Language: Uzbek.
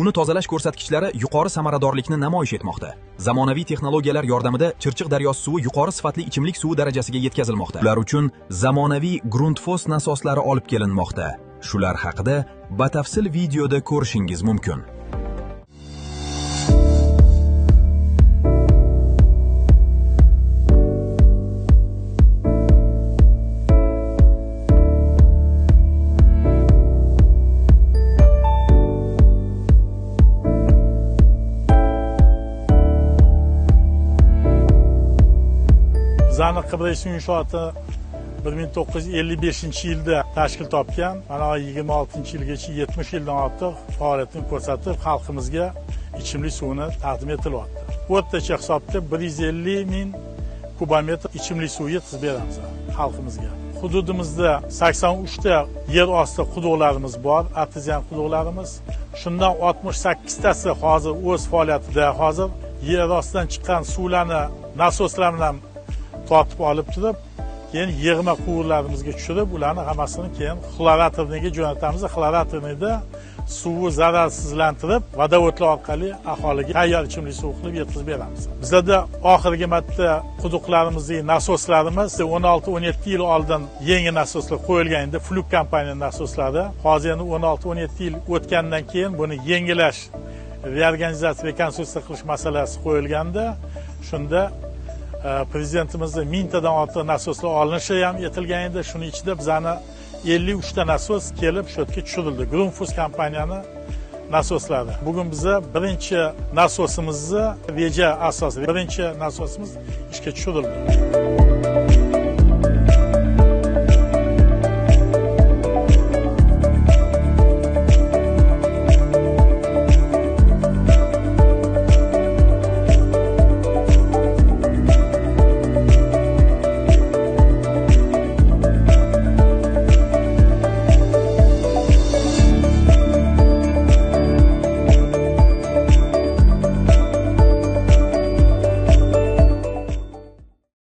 Uni tozalash ko'rsatkichlari yuqori samaradorlikni namoyish etmoqda. Zamonaviy texnologiyalar yordamida Chirchiq daryosi suvi yuqori sifatli ichimlik suvi darajasiga yetkazilmoqda. Ular uchun zamonaviy Grundfos nasoslari olib kelinmoqda. Shular haqida batafsil videoda ko'rishingiz mumkin. Bizani Qibray suv inshooti 1955-yilda tashkil topgan. Mana 26-yilgacha 70 yildan ortiq faoliyatini ko'rsatib, xalqimizga ichimlik suvini taqdim etilyapti. O'rtacha hisobda 150 ming kubometr ichimlik suvi yetkazib beramiz xalqimizga. Hududimizda 83 ta yer osti quduqlarimiz bor, artezian quduqlarimiz. Shundan 68 tasi hozir o'z faoliyatida, hozir yer ostidan chiqqan suvlarni nasoslar bilan tortib olib turib, keyin yig'ma quvurlarimizga tushirib, ularni hammasini keyin xloratorniga jo'natamiz. Xloratornida suvni zararsizlantirib, vodovodlar orqali aholiga tayyor ichimlik suvi qilib yetkazib beramiz. Bizlarda oxirgi marta quduqlarimizdagi nasoslarimiz 16-17 yil oldin yangi nasoslar qo'yilgan edi, Fluk kompaniya nasoslari. Hozir endi 16-17 yil o'tgandan keyin buni yangilash, reorganizatsiya, rekonstruksiya qilish masalasi qo'yilganda, shunda prezidentimizni 1000 tadan ortiq nasoslar olinishi ham aytilgan edi. Shuni ichida bizani 53 ta nasos kelib shu yerga tushirildi. Grundfos kompaniyani nasoslari. Bugun biza birinchi nasosimizni reja asosida birinchi nasosimiz ishga tushirildi.